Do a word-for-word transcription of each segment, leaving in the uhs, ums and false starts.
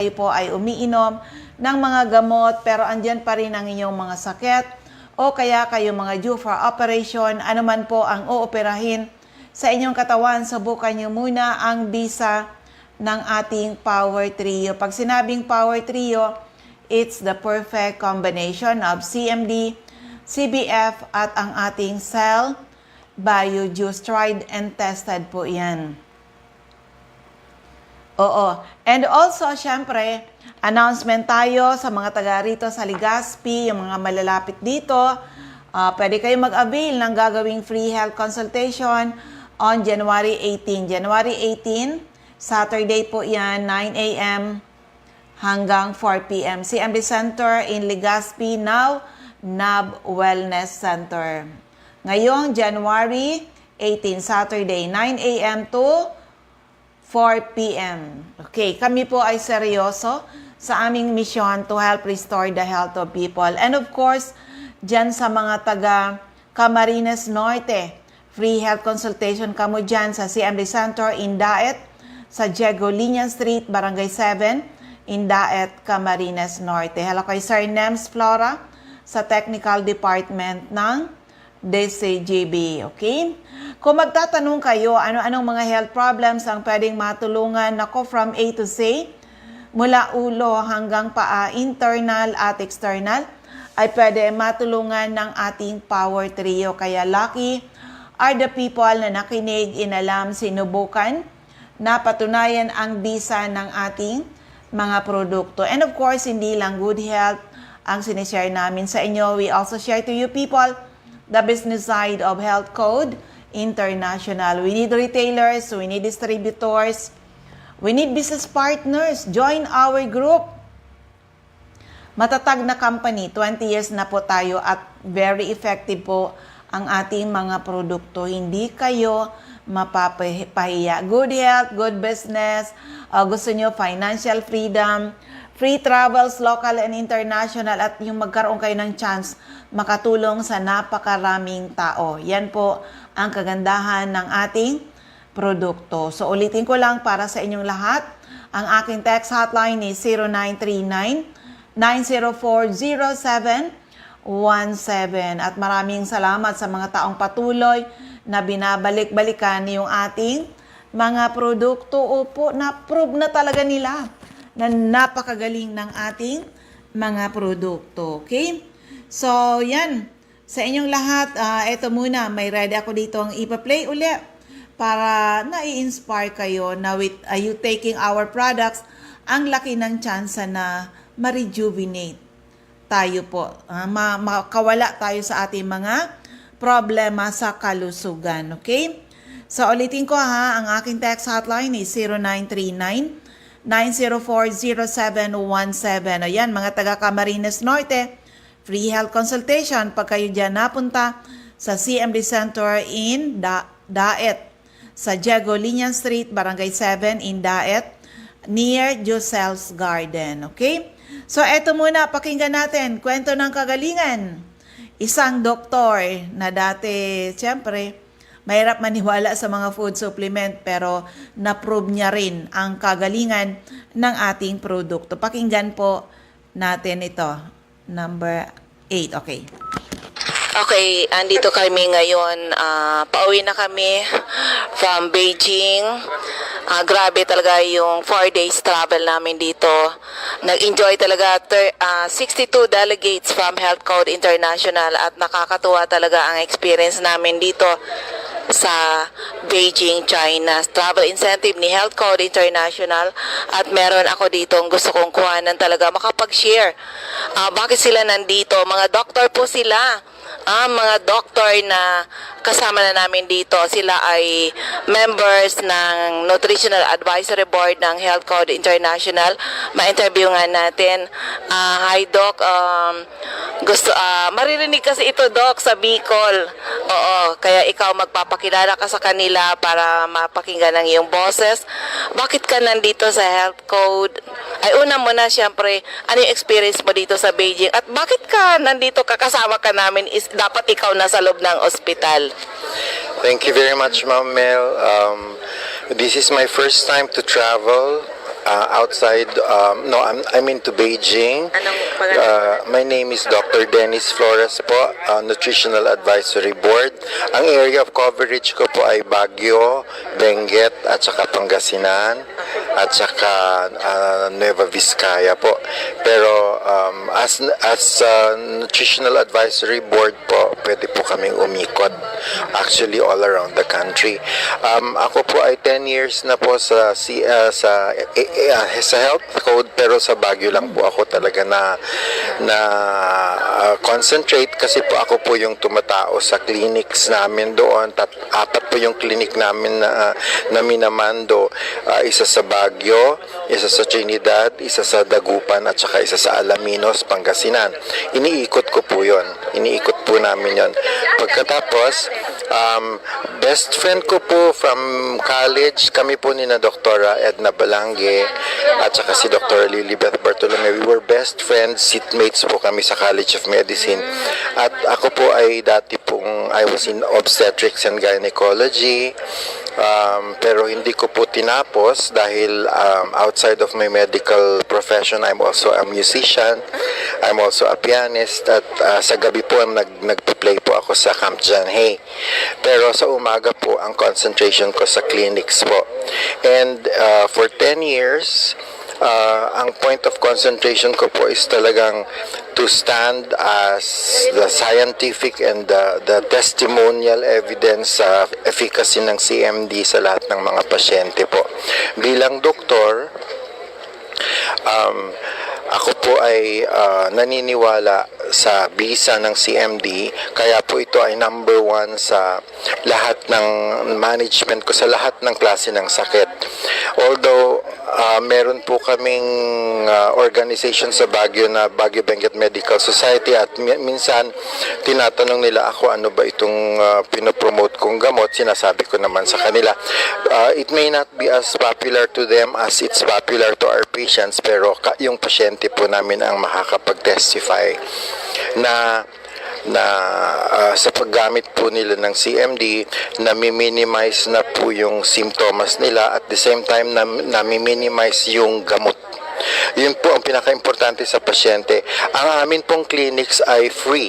kayo po ay umiinom ng mga gamot pero andyan pa rin ang inyong mga sakit o kaya kayo mga due for operation, anuman po ang ooperahin sa inyong katawan, subukan nyo muna ang bisa ng ating Power Trio. Pag sinabing Power Trio, it's the perfect combination of C M D, C B F at ang ating Cell Bio Juice. Tried and tested po yan. Oo. And also, syempre, announcement tayo sa mga taga rito sa Legazpi, yung mga malalapit dito. Ah, pwede kayo mag-avail ng gagawing free health consultation on January eighteen. January eighteen, Saturday po yan, nine a m hanggang four p m. C M D Center in Legazpi, now Nab Wellness Center. Ngayong January eighteen, Saturday, nine a m to four p m. Okay, kami po ay seryoso sa aming misyon to help restore the health of people. And of course, dyan sa mga taga Camarines Norte, free health consultation kamo dyan sa C M D Center in Daet, sa Diego Liñan Street, Barangay seven, in Daet, Camarines Norte. Hello kay Sir Nems Flora sa Technical Department ng D C G B, okay? Kung magtatanong kayo, ano-anong mga health problems ang pwedeng matulungan, nako, from A to Z, mula ulo hanggang paa, internal at external, ay pwede matulungan ng ating Power Trio. Kaya lucky are the people na nakinig, inalam, sinubukan, napatunayan ang bisa ng ating mga produkto. And of course, hindi lang good health ang sinishare namin sa inyo. We also share to you people the business side of Health Code International. We need retailers, we need distributors, we need business partners. Join our group. Matatag na company, twenty years na po tayo at very effective po ang ating mga produkto. Hindi kayo mapapahiya. Good health, good business, ah, gusto nyo financial freedom, free travels, local and international, at yung magkaroon kayo ng chance makatulong sa napakaraming tao. Yan po ang kagandahan ng ating produkto. So, ulitin ko lang para sa inyong lahat, ang aking text hotline is zero nine three nine, nine zero four, zero seven one seven. At maraming salamat sa mga taong patuloy na binabalik-balikan yung ating mga produkto. Opo, na-prove na talaga nila na napakagaling ng ating mga produkto. Okay? So, yan. Sa inyong lahat, ah, eto muna, may ready ako ditong ipa-play uli para nai-inspire kayo na with, ah, you taking our products, ang laki ng tsansa na ma-rejuvenate tayo po. Ah, ma-, makawala tayo sa ating mga problema sa kalusugan. Okay? So, ulitin ko ha, ang aking text hotline is zero nine three nine, nine zero four, zero seven one seven. Ayan, mga taga Camarines Norte, free health consultation pag kayo dyan napunta sa C M D Center in Da-, Daet, sa Diego Liñan Street, Barangay seven in Daet, near Josel's Garden. Okay? So, eto muna, pakinggan natin, kwento ng kagalingan. Isang doktor na dati, siyempre, mahirap maniwala sa mga food supplement, pero na-prove niya rin ang kagalingan ng ating produkto. Pakinggan po natin ito. Number eight. Okay. Okay, andito kami ngayon. Ah, pauwi na kami from Beijing. Ah, grabe talaga yung four days travel namin dito. Nag-enjoy talaga ter-, ah, sixty-two delegates from Health Code International at nakakatuwa talaga ang experience namin dito sa Beijing, China. Travel incentive ni Health Code International at meron ako ditong gusto kong kuhanan talaga, makapag-share. Ah, bakit sila nandito? Mga doktor po sila. Ah, mga doktor na kasama na namin dito, sila ay members ng Nutritional Advisory Board ng Health Code International. Ma-interview nga natin. Ah, hi, Doc. Um, gusto, ah, maririnig kasi ito, Doc, sa Bicol. Oo, kaya ikaw magpapakilala ka sa kanila para mapakinggan ang iyong boses. Bakit ka nandito sa Health Code? Ay, una muna, siyempre, ano yung experience mo dito sa Beijing? At bakit ka nandito, kakasama ka namin, is dapat ikaw nasa loob ng ospital? Thank you very much, Ma'am Mel. Um, this is my first time to travel Uh, outside, um, no, I'm, I'm into Beijing. Anong pangalan? Uh, my name is Doctor Dennis Flores po, uh, Nutritional Advisory Board. Ang area of coverage ko po ay Baguio, Benguet, at saka Pangasinan, at saka uh, Nueva Vizcaya po. Pero um, as as uh, Nutritional Advisory Board po, pwede po kaming umikot actually all around the country. Um, ako po ay ten years na po sa si uh, sa eh, eh, ah, sa health code, pero sa Baguio lang po ako talaga na na ah, concentrate kasi po ako po yung tumatao sa clinics namin doon. Tat apat po yung clinic namin na, ah, na minamando. Ah, isa sa Baguio, isa sa Trinidad, isa sa Dagupan, at saka isa sa Alaminos, Pangasinan. Iniikot ko po yon. Iniikot po namin yon. Pagkatapos, um, best friend ko po from college, kami po ni na Doktora Edna Balange at saka si Doktora Lilibeth Bartolome. We were best friends, seatmates po kami sa College of Medicine. At ako po ay dati pong, I was in obstetrics and gynecology. Um, pero hindi ko po tinapos dahil um, outside of my medical profession, I'm also a musician, I'm also a pianist, at uh, sa gabi po nag, nagpe-play po ako sa Camp John Hay. Pero sa umaga po, ang concentration ko sa clinics po. And uh, for ten years, uh, ang point of concentration ko po is talagang to stand as the scientific and the, the testimonial evidence sa efficacy ng C M D sa lahat ng mga pasyente po. Bilang doktor, um, ako po ay uh, naniniwala sa bisa ng C M D, kaya po ito ay number one sa lahat ng management ko sa lahat ng klase ng sakit. Although uh, meron po kaming uh, organization sa Baguio na Baguio Benguet Medical Society, at minsan tinatanong nila ako ano ba itong uh, pinopromote kong gamot. Sinasabi ko naman sa kanila, uh, it may not be as popular to them as it's popular to our patients, pero yung pasyente po namin ang makakapag-testify na na uh, sa paggamit po nila ng C M D, nami-minimize na po yung simptomas nila, at the same time na nami-minimize yung gamot. Yun po ang pinaka-importante sa pasyente. Ang amin pong clinics ay free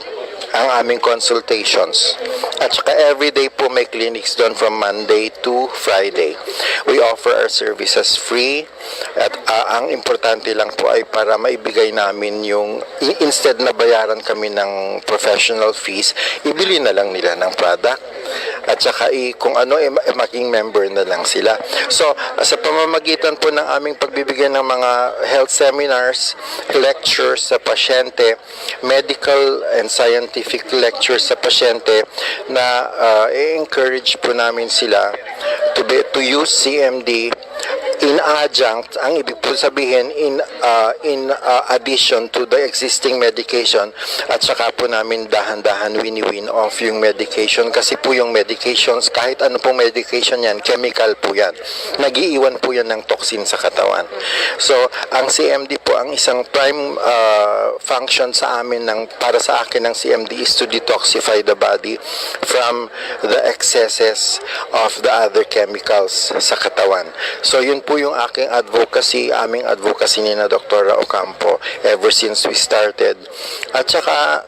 ang aming consultations. At saka everyday po may clinics doon from Monday to Friday. We offer our services free. At uh, ang importante lang po ay para maibigay namin yung, instead na bayaran kami ng professional fees, ibili na lang nila ng product. At saka i, kung ano, eh, maging member na lang sila. So, sa pamamagitan po ng aming pagbibigay ng mga health seminars, lectures sa pasyente, medical and scientific lectures sa pasyente na uh, i-encourage po namin sila to, be, to use C M D in adjunct, ang ibig po sabihin in uh, in uh, addition to the existing medication, at saka po namin dahan-dahan wini-wean off yung medication kasi po yung medications, kahit ano pong medication yan, chemical po yan, nagiiwan po yan ng toxin sa katawan. So ang C M D po ang isang prime uh, function sa amin ng para sa akin ng C M D is to detoxify the body from the excesses of the other chemicals sa katawan. So yun po yung aking advocacy, aming advocacy ni na Doktora Ocampo ever since we started. At saka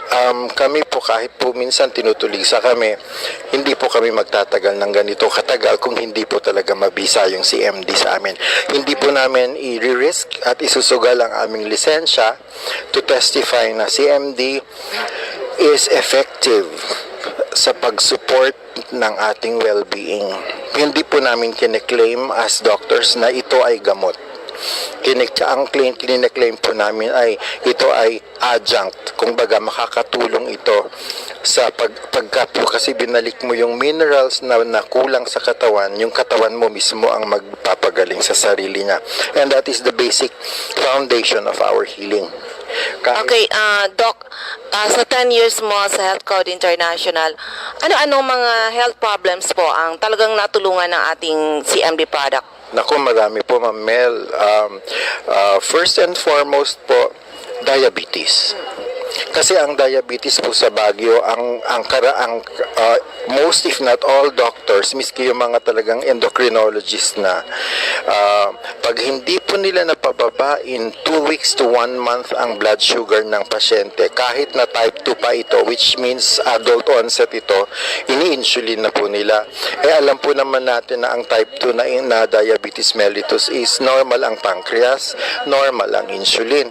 um, kami po kahit po minsan tinutulisa kami, hindi po kami magtatagal ng ganito katagal kung hindi po talaga mabisa yung C M D sa amin. Hindi po namin i-risk at isusugal ang aming lisensya to testify na C M D is effective sa pag-support ng ating well-being. Hindi po namin kine-claim as doctors na ito ay gamot. Kinik ang claim, kine-claim po namin ay ito ay adjunct. Kumbaga, makakatulong ito sa pag, pagka po kasi binalik mo yung minerals na, na kulang sa katawan, yung katawan mo mismo ang magpapagaling sa sarili niya. And that is the basic foundation of our healing. Okay, uh, Doc, uh, sa ten years mo sa Health Code International, ano-anong mga health problems po ang talagang natulungan ng ating C M D product? Naku, marami po, Ma'am Mel. Um, uh, first and foremost po, diabetes. Kasi ang diabetes po sa Baguio, ang, ang, kara, ang uh, most if not all doctors, miski yung mga talagang endocrinologist na, uh, pag hindi po nila napababa in two weeks to one month ang blood sugar ng pasyente, kahit na type two pa ito, which means adult onset ito, ini-insulin na po nila. Eh, alam po naman natin na ang type two na, na diabetes mellitus is normal ang pancreas, normal ang insulin.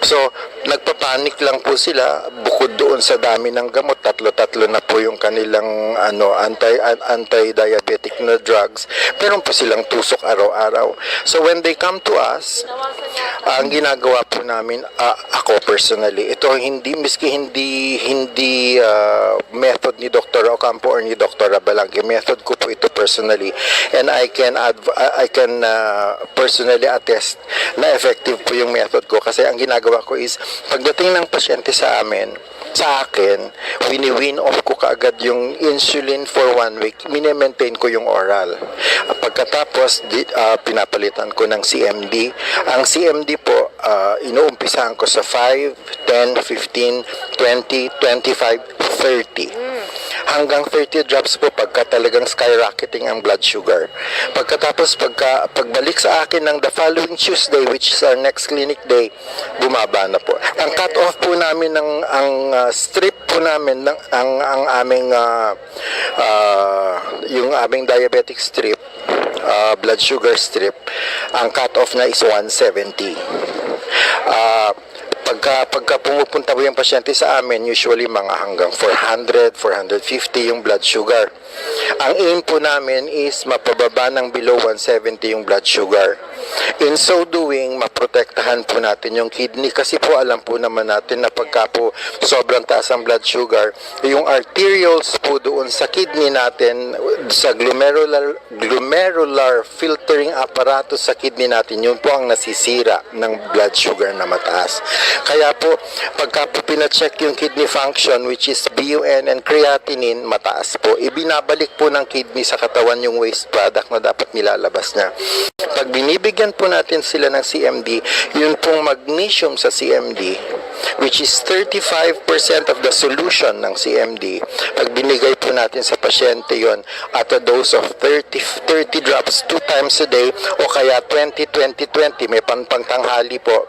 So, nagpapanik lang po sila, bukod doon sa dami ng gamot, tatlo-tatlo na po yung kanilang ano, anti an- anti-diabetic na drugs, meron po silang tusok araw-araw. So when they come to us, ang ginagawa po namin, ah, ako personally, ito hindi, miski hindi hindi ah, method ni Doktor Ocampo or ni Doktor Abalague, method ko po ito personally, and I can adv- I can ah, personally attest na effective po yung method ko, kasi ang ginagawa ko is, pagdating ng pasyente sa amin, sa akin, wini-wean off ko kaagad yung insulin for one week, mine-maintain ko yung oral. Pagkatapos, di, ah, pinapalitan ko ng C M D. Ang C M D po, ah, inuumpisahan ko sa five, ten, fifteen, twenty, twenty-five, thirty. Hanggang thirty drops po pagka talagang skyrocketing ang blood sugar. Pagkatapos, pagka, pagbalik sa akin ng the following Tuesday, which is our next clinic day, bumaba na po. Ang cut-off po namin ng, ang ah, strip po namin, ng, ang, ang aming, ah, ah, yung aming diabetic strip, ah, blood sugar strip, ang cut-off na is one seventy. Ah, pagka, pagka pumupunta po yung pasyente sa amin, usually mga hanggang four hundred, four hundred fifty yung blood sugar. Ang aim po namin is mapababa ng below one seventy yung blood sugar. In so doing, maprotektahan po natin yung kidney, kasi po alam po naman natin na pagka po sobrang taas ang blood sugar, yung arterioles po doon sa kidney natin, sa glomerular, glomerular filtering apparatus sa kidney natin, yun po ang nasisira ng blood sugar na mataas. Kaya po, pagka po pina-check yung kidney function, which is B U N and creatinine, mataas po. Ibinabalik po ng kidney sa katawan yung waste product na dapat nilalabas niya. Pag binibigyan po natin sila ng C M D, yun pong magnesium sa C M D, which is thirty-five percent of the solution ng C M D, pag binigay po natin sa pasyente yon at a dose of thirty, thirty drops two times a day, o kaya twenty, twenty, twenty, may pan-, pangtanghali po.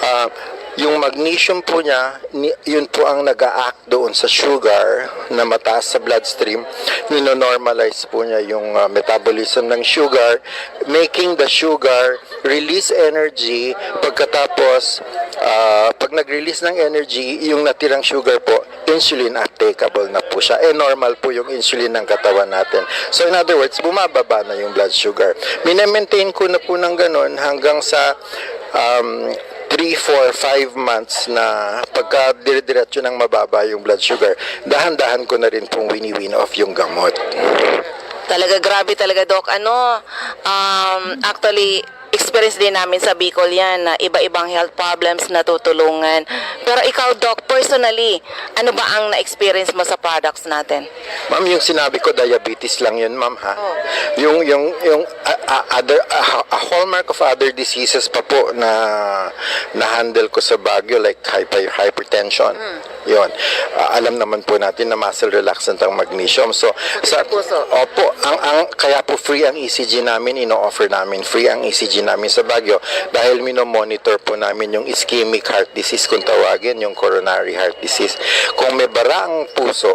Ah, yung magnesium po niya, ni, yun po ang nag-a-act doon sa sugar na mataas sa bloodstream, nino-normalize po niya yung ah, metabolism ng sugar, making the sugar release energy. Pagkatapos, ah, pag nag-release ng energy, yung natirang sugar po, insulin applicable na po siya. Eh, normal po yung insulin ng katawan natin. So, in other words, bumababa na yung blood sugar. Minemaintain ko na po ng ganun hanggang sa um, three, four, five months na pagka dire-diretso nang mababa yung blood sugar, dahan-dahan ko na rin pong wini-wean off yung gamot. Talaga, grabe talaga, Doc. Ano, um, actually, experience din namin sa Bicol yan, na iba-ibang health problems na tutulungan. Pero ikaw, Doc, personally, ano ba ang na-experience mo sa products natin? Ma'am, yung sinabi ko, diabetes lang yun, ma'am, ha? Oh. Yung, yung, yung uh, uh, other, uh, a hallmark of other diseases pa po na na-handle ko sa Baguio, like hyper, hypertension. Mm. Yun. Uh, alam naman po natin na muscle relaxant ang magnesium. So, sa, sa puso. Opo, ang, ang, kaya po free ang E C G namin, ino-offer namin. Free ang E C G namin sa Baguio dahil mino-monitor po namin yung ischemic heart disease kung tawagin, yung coronary heart disease. Kung may bara ang puso,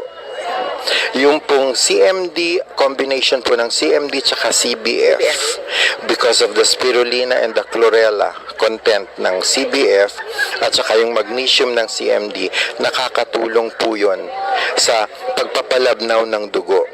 yung pong C M D, combination po ng C M D tsaka C B F, because of the spirulina and the chlorella content ng C B F at saka yung magnesium ng C M D, nakakatulong po yun sa pagpapalabnaw ng dugo.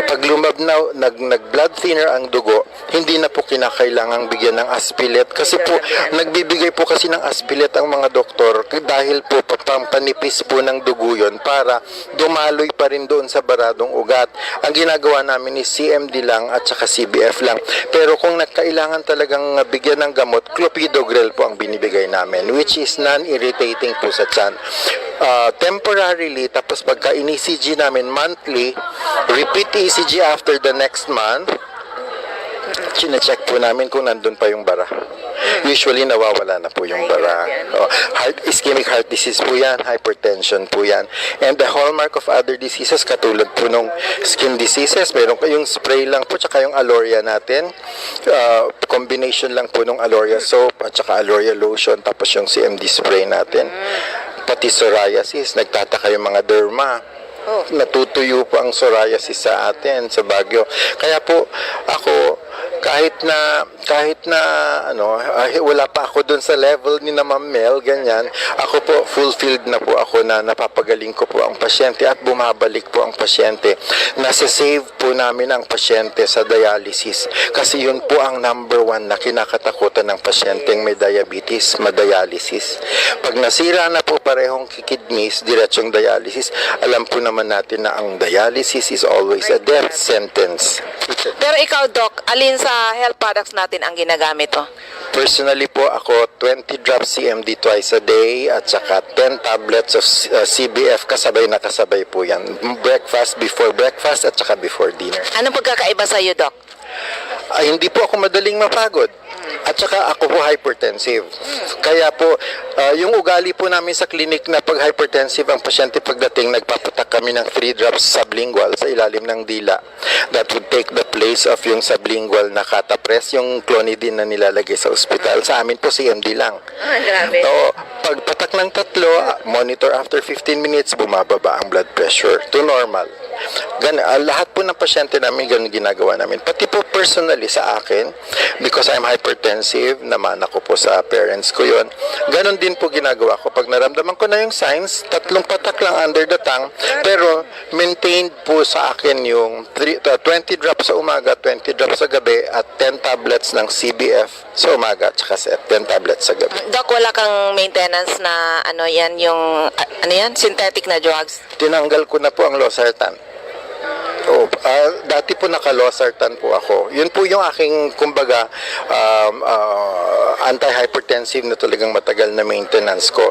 Pag lumabnaw, nag, nag-blood thinner ang dugo, hindi na po kinakailangang bigyan ng Aspilet. Kasi po, nagbibigay po kasi ng Aspilet ang mga doktor dahil po pampanipis po ng dugo yun para dumaloy pa rin doon sa baradong ugat. Ang ginagawa namin is C M D lang at saka C B F lang. Pero kung nagkailangan talagang bigyan ng gamot, clopidogrel po ang binibigay namin, which is non-irritating po sa tiyan. Uh, temporarily, tapos pagka in-E C G namin monthly, repeat E C G after the next month, Chine-check po namin kung nandun pa yung bara. Usually, nawawala na po yung bara. Oh, heart, ischemic heart disease po yan, hypertension po yan. And the hallmark of other diseases, katulad po nung skin diseases, meron kayong spray lang po, tsaka yung Aloria natin. Ah, combination lang po nung Aloria soap at saka Aloria lotion, tapos yung C M D spray natin. Pati psoriasis, nagtataka yung mga derma. Oh. Natutuyo po ang psoriasis sa atin, sa Baguio. Kaya po, ako, kahit na, kahit na, ano, ah, wala pa ako dun sa level ni na Ma'am Mel, ganyan, ako po, fulfilled na po ako na napapagaling ko po ang pasyente at bumabalik po ang pasyente. Nasa-save po namin ang pasyente sa dialysis kasi yun po ang number one na kinakatakutan ng pasyenteng may diabetes, ma-dialysis. Pag nasira na po parehong kidneys, diretsong dialysis, alam po naman natin na ang dialysis is always a death sentence. Pero ikaw, Doc, alin sa health products natin ang ginagamit mo? Personally po, ako twenty drops C M D twice a day at saka ten tablets of uh, C B F, kasabay na kasabay po yan. Breakfast, before breakfast at saka before dinner. Anong pagkakaiba sa'yo, Doc? Ah, hindi po ako madaling mapagod. At saka ako po hypertensive. Kaya po, ah, yung ugali po namin sa clinic na pag hypertensive ang pasyente, pagdating nagpapatak kami ng three drops sublingual sa ilalim ng dila. That would take the place of yung sublingual na catapres, yung clonidine na nilalagay sa ospital. Sa amin po, C M D lang. Ah, grabe. Oo, pagpatak ng tatlo, ah, monitor after fifteen minutes, bumababa ang blood pressure to normal. Gan ah, lahat po ng pasyente namin, ganun ginagawa namin. Pati po personally sa akin, because I'm hypertensive, namana ko po sa parents ko yon. Ganun din po ginagawa ko. Pag naramdaman ko na yung signs, tatlong patak lang under the tongue, pero maintained po sa akin yung three, uh, twenty drops sa umaga, twenty drops sa gabi, at ten tablets ng C B F sa umaga at saka sa ten tablets sa gabi. Doc, wala kang maintenance na ano yan, yung ah, ano yan, synthetic na drugs? Tinanggal ko na po ang losartan. Oh, ah, dati po naka-losartan po ako. Yun po yung aking, kumbaga, um, ah, antihypertensive na talagang matagal na maintenance ko.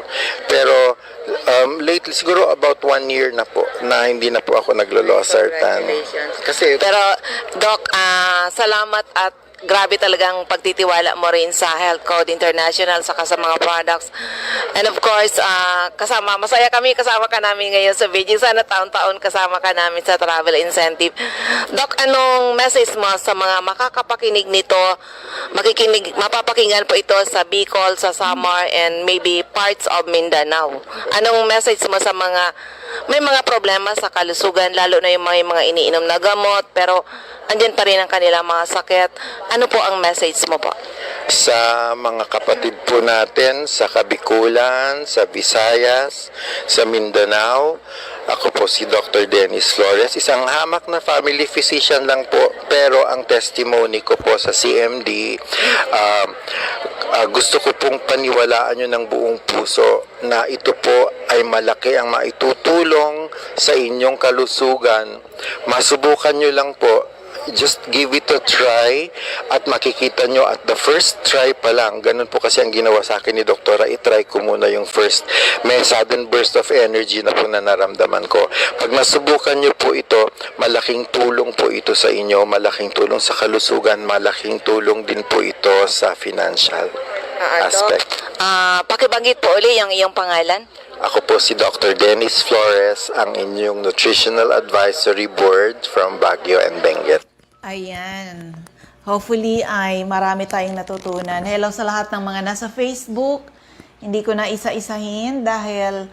Pero um, lately, siguro about one year na po na hindi na po ako naglo-losartan. Congratulations. Kasi Pero, Doc, ah, salamat at grabe talagang pagtitiwala mo rin sa Health Code International saka sa mga products. And of course, ah, kasama, masaya kami kasama ka namin ngayon sa Beijing. Sana taon-taon kasama ka namin sa travel incentive. Doc, anong message mo sa mga makakapakinig nito? Makikinig, mapapakinggan po ito sa Bicol, sa Samar, and maybe parts of Mindanao. Anong message mo sa mga may mga problema sa kalusugan, lalo na yung mga, yung mga iniinom na gamot, pero andyan pa rin ang kanilang mga sakit? Ano po ang message mo po? Sa mga kapatid po natin sa Kabikulan, sa Visayas, sa Mindanao, ako po si Doctor Dennis Flores, isang hamak na family physician lang po, pero ang testimony ko po sa C M D, um, ah, gusto ko pong paniwalaan nyo ng buong puso na ito po ay malaki ang maitutulong sa inyong kalusugan. Masubukan nyo lang po. Just give it a try at makikita nyo at the first try pa lang. Ganun po kasi ang ginawa sa akin ni Doktora, i-try ko muna yung first. May sudden burst of energy na po na naramdaman ko. Pag nasubukan nyo po ito, malaking tulong po ito sa inyo, malaking tulong sa kalusugan, malaking tulong din po ito sa financial Ah, Doc, aspect. Ah, pakibanggit po uli yung iyong pangalan. Ako po si Doctor Dennis Flores, ang inyong Nutritional Advisory Board from Baguio and Benguet. Ayan. Hopefully ay marami tayong natutunan. Hello sa lahat ng mga nasa Facebook. Hindi ko na isa-isahin dahil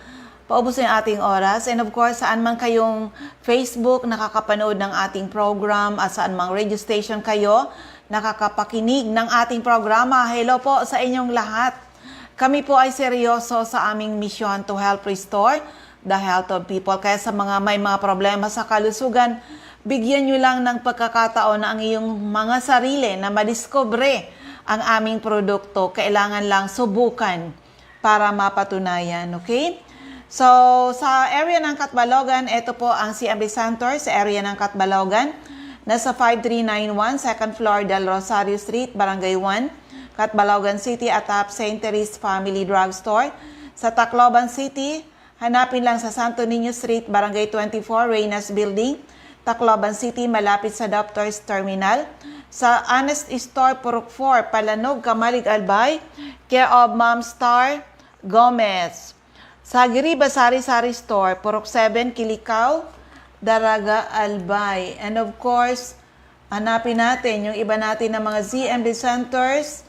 paubos na yung ating oras. And of course, saan man kayong Facebook nakakapanood ng ating program at saan mang radio station kayo nakakapakinig ng ating programa, hello po sa inyong lahat. Kami po ay seryoso sa aming misyon to help restore the health of people. Kaya sa mga may mga problema sa kalusugan, bigyan nyo lang ng pagkakataon na ang iyong mga sarili na madiskubre ang aming produkto. Kailangan lang subukan para mapatunayan, okay? So, sa area ng Catbalogan, ito po ang C M B Center sa area ng Catbalogan. Nasa five three nine one, second floor, Del Rosario Street, Barangay one, Catbalogan City, atop Saint Therese Family Drugstore. Sa Tacloban City, hanapin lang sa Santo Niño Street, Barangay twenty-four, Reynas Building, Tacloban City, malapit sa Doctor's Terminal. Sa Honest Store, Purok four, Palanog, Camalig, Albay, care of Ma'am Star Gomez. Sa Giriba Sari-Sari Store, Purok seven, Kilikao, Daraga, Albay. And of course, hanapin natin yung iba natin ng mga Z M D centers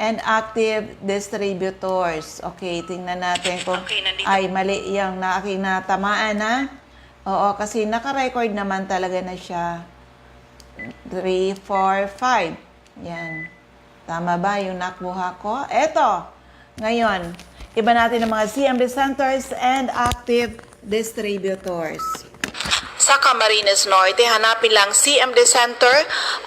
and active distributors. Okay, tingnan natin kung Okay, nandito. Ay, mali yung na aking natamaan, ha? Oo, kasi naka-record naman talaga na siya. Three, four, five. Yan. Tama ba yung nakuha ko? Eto. Ngayon, iba natin ang mga Z M D centers and active distributors. Sa Camarines Norte, hanapin lang C M D Center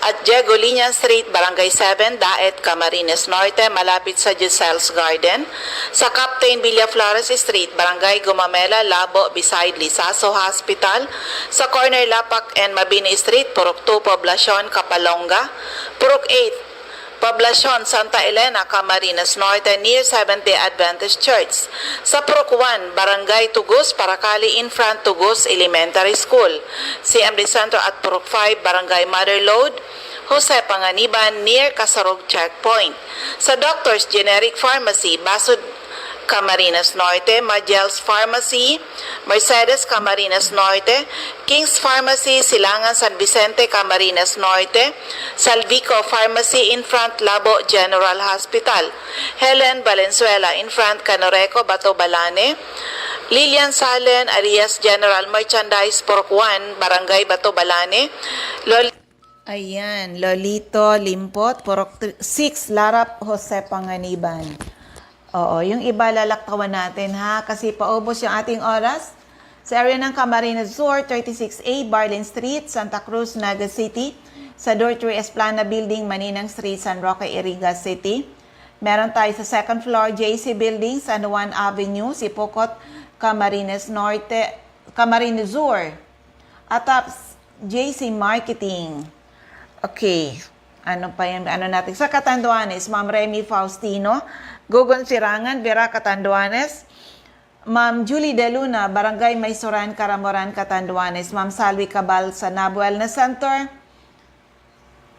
at Diego Liña Street, Barangay seven, Daet, Camarines Norte, malapit sa Giselle's Garden. Sa Captain Villaflores Street, Barangay Gumamela, Labo, beside Lizaso Hospital. Sa corner Lapak and Mabini Street, Purok two, Poblacion, Capalonga. Purok eight, Poblacion, Santa Elena, Camarines Norte, near Seventh-day Adventist Church. Sa Purok one, Barangay Tugos, Paracali, in front Tugos Elementary School. C M D Center at Purok five, Barangay Mother Lode, Jose Panganiban, near Casarog Checkpoint. Sa Doctor's Generic Pharmacy, Basud, Camarines Norte, Magel's Pharmacy, Mercedes, Camarines Norte, King's Pharmacy, Silangan, San Vicente, Camarines Norte, Salvico Pharmacy in front Labo General Hospital, Helen Valenzuela in front Canoreco, Bato Balane, Lilian Salen, alias General Merchandise, Purok one, Barangay Bato Balane, Lol- Ayan, Lolito Limpot, Purok six, Larap, Jose Panganiban. Oo, yung iba lalaktawan natin, ha, kasi paubos yung ating oras. Sa area ng Camarines Sur, thirty-six A, Barlin Street, Santa Cruz, Naga City. Sa Dortry Esplana Building, Maninang Street, San Roque, Iriga City. Meron tayo sa second floor, J C Building, San Juan Avenue, Sipocot, Camarines Norte, Camarines Sur. Ataps, J C Marketing. Okay. Ano pa yung ano natin? Sa Catanduanes, Ma'am Remy Faustino, Gugon Sirangan, Vera, Catanduanes. Ma'am Julie De Luna, Barangay Maysoran, Caramoran, Catanduanes. Ma'am Salvi Cabal sa Nab Wellness Center,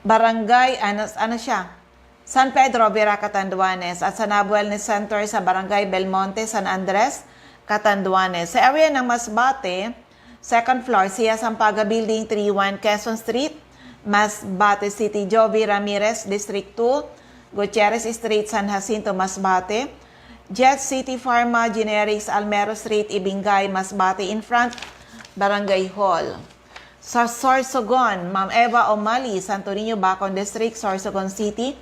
Barangay, ano, ano siya? San Pedro, Vera, Catanduanes. At sa Nab Wellness Center sa Barangay Belmonte, San Andres, Catanduanes. Sa area ng Masbate, second floor, Sia Sampaga Building, three one Quezon Street, Masbate City. Jovi Ramirez, District two, Gutierrez Street, San Jacinto, Masbate. Jet City Pharma Generics, Almero Street, Ibingay, Masbate, in front Barangay Hall. Sa Sorsogon, Ma'am Eva Omali, Santo Niño, Bacon District, Sorsogon City.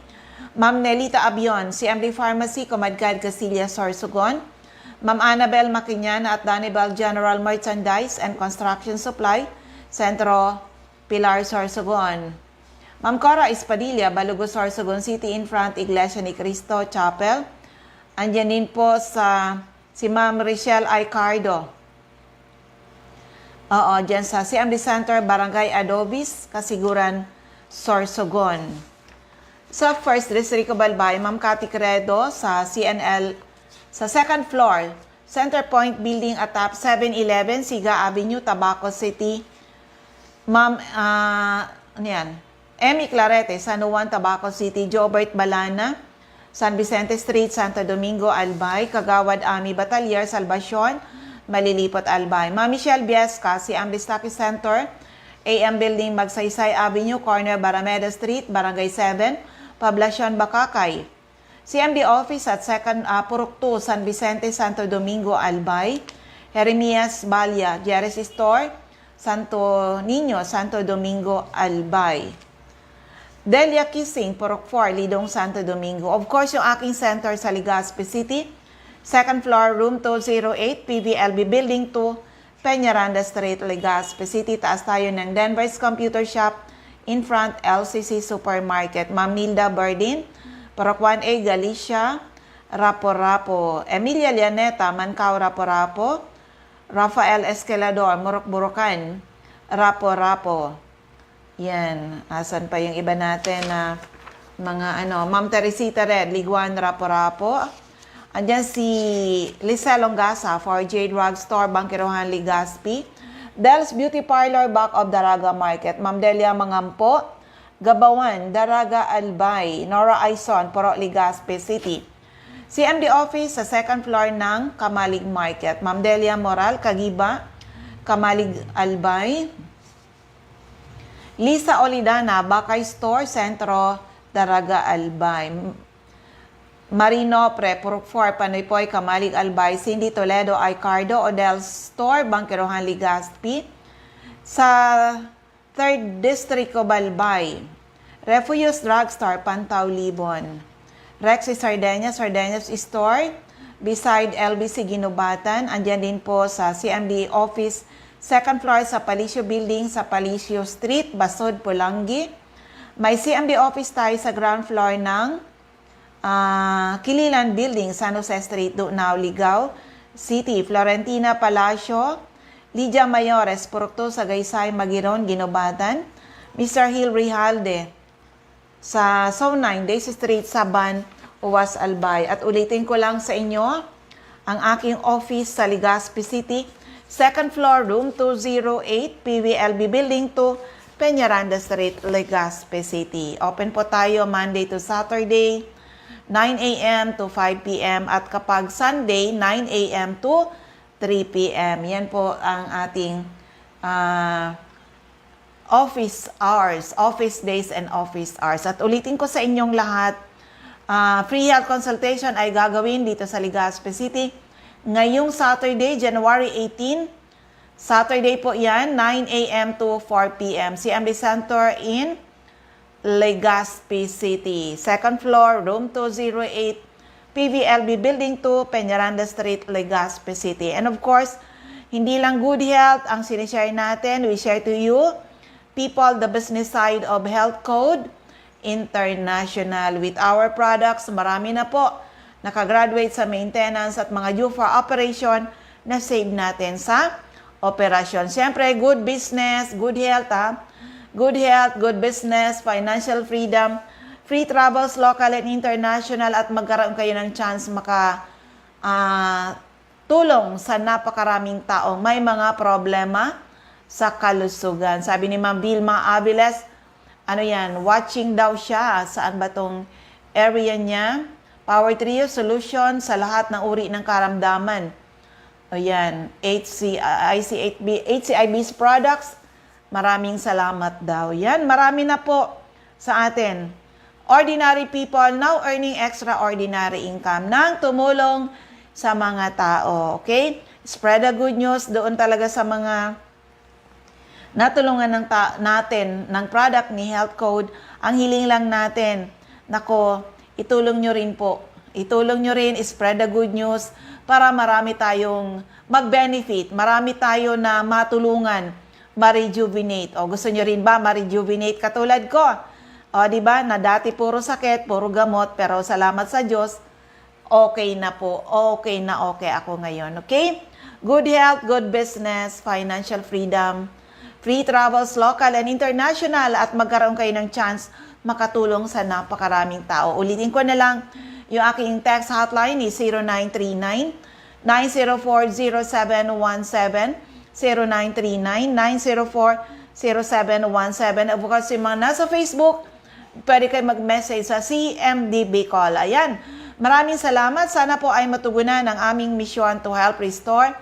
Ma'am Nelita Abion, C M D Pharmacy, Comadcad, Casillas, Sorsogon. Ma'am Annabel Maquiñana at Danibal General Merchandise and Construction Supply, Centro Pilar, Sorsogon. Ma'am Cora Espadilla, Balugo, Sorsogon City, in front Iglesia ni Cristo Chapel. Andiyan din po sa si Ma'am Richelle Aicardo. Oo, dyan sa C M D Center, Barangay Adobis, Kasiguran, Sorsogon. Sa First District of Albay, Ma'am Cathy Credo sa C N L, sa second floor, Center Point Building atop seven eleven, Siga Avenue, Tabaco City. Ma'am, ah, ano yan? Emmy Clarete, San Juan, Tabaco City. Jobert Balana, San Vicente Street, Santo Domingo, Albay. Kagawad Ami Batalier, Salvacion, Malilipot, Albay. Ma'am Michelle Viesca, C M Destaque Center, A M Building, Magsaysay Avenue, corner Barameda Street, Barangay seven, Poblacion, Bacacay. C M D Office at Second, ah, Purok two, San Vicente, Santo Domingo, Albay. Jeremias Balya, Jerry's Store, Santo Niño, Santo Domingo, Albay. Delia Kissing, Purok four, Lidong, Santo Domingo. Of course, yung aking center sa Legazpi City, second floor, room two zero eight, P V L B Building two, Peñaranda Street, Legazpi City. Taas tayo ng Denver's Computer Shop, in front L C C Supermarket. Ma'am Nilda Bardin, Purok one A, Galicia, Rapo-Rapo. Emilia Llaneta, Mancao, Rapo-Rapo. Rafael Escalador, Murok-Burokan, Rapo-Rapo. Yan. Asan pa yung iba natin na mga ano? Ma'am Teresita Red, Liguan, Rapo-Rapo. Andyan si Lisel Longasa for Jade Rug Store, Bangkirohan, Legazpi. Del's Beauty Parlor, back of Daraga Market. Ma'am Delia Mangampo, Gabawan, Daraga, Albay, Nora Aison, Poro, Legazpi City. C M D office sa second floor ng Kamalig Market. Ma'am Delia Moral, Kagiba, Kamalig, Albay. Lisa Olidana, Bakay Store, Sentro, Daraga, Albay. Marino Pre, Purok four, Panoypoy, Kamalig, Albay. Cindy Toledo, Icardo, Odell Store, Bangkerohan, Legazpi. Sa Third District, Cobalbay. Refuyos Drugstore, Pantaw, Libon. Rexy Sardeñas, Sardeñas Store, beside L B C Guinobatan. Andiyan din po sa C M D office, second floor sa Palicio Building, sa Palicio Street, Basod, Polangui. May C M D office tayo sa ground floor ng ah, Kililan Building, San Jose Street, Dunao, Ligao City. Florentina Palacio, Lydia Mayores, Purok two, Sagaysay, Magiron, Guinobatan. Mister Hill Rijalde, sa Zone nine, Daisy Street, Saban, Uwas, Albay. At ulitin ko lang sa inyo, ang aking office sa Legazpi City, second floor, room two zero eight, P V L B Building two, Peñaranda Street, Legazpi City. Open po tayo Monday to Saturday, nine A M to five P M, at kapag Sunday, nine A M to three P M. Yan po ang ating, ah, office hours, office days and office hours. At ulitin ko sa inyong lahat, ah, free health consultation ay gagawin dito sa Legazpi City ngayong Saturday, January eighteen. Saturday po yan, nine A M to four P M. C M D Center in Legazpi City. Second floor, room two zero eight, P V L B Building two, Peñaranda Street, Legazpi City. And of course, hindi lang good health ang sinishare natin. We share to you, people, the business side of Health Code International. With our products, marami na po nakagraduate sa maintenance at mga due for operation na save natin sa operasyon. Siyempre, good business, good health, ha? Good health, good business, financial freedom, free travels local and international, at magkaroon kayo ng chance maka, ah, tulong sa napakaraming taong may mga problema sa kalusugan. Sabi ni Ma'am Vilma Aviles, ano yan, watching daw siya. Saan ba tong area niya? Power Trio solution sa lahat ng uri ng karamdaman. O yan, H C, ah, I C H B, H C I B's products. Maraming salamat daw. Yan, marami na po sa atin. Ordinary people now earning extraordinary income nang tumulong sa mga tao. Okay? Spread the good news doon talaga sa mga natulungan ng ta-, natin ng product ni Health Code. Ang hiling lang natin, nako, itulong nyo rin po. Itulong nyo rin, spread the good news para marami tayong mag-benefit, marami tayo na matulungan, ma-rejuvenate. O gusto nyo rin ba ma-rejuvenate katulad ko? O di ba, na dati puro sakit, puro gamot, pero salamat sa Diyos, okay na po. Okay na okay ako ngayon, okay? Good health, good business, financial freedom, free travels local and international, at magkaroon kayo ng chance makatulong sa napakaraming tao. Ulitin ko na lang, yung aking text hotline is zero nine three nine, nine zero four, zero seven one seven, zero nine three nine, nine zero four, zero seven one seven. Of course, yung mga nasa Facebook, pwede kayo mag-message sa C M D Bicol. Ayan. Maraming salamat. Sana po ay matugunan ang aming misyon to help restore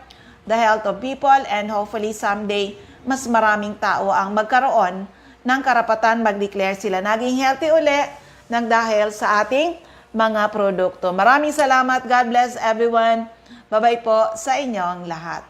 the health of people, and hopefully someday, mas maraming tao ang magkaroon ng karapatan mag-declare sila naging healthy uli nang dahil sa ating mga produkto. Maraming salamat. God bless everyone. Bye-bye po sa inyong lahat.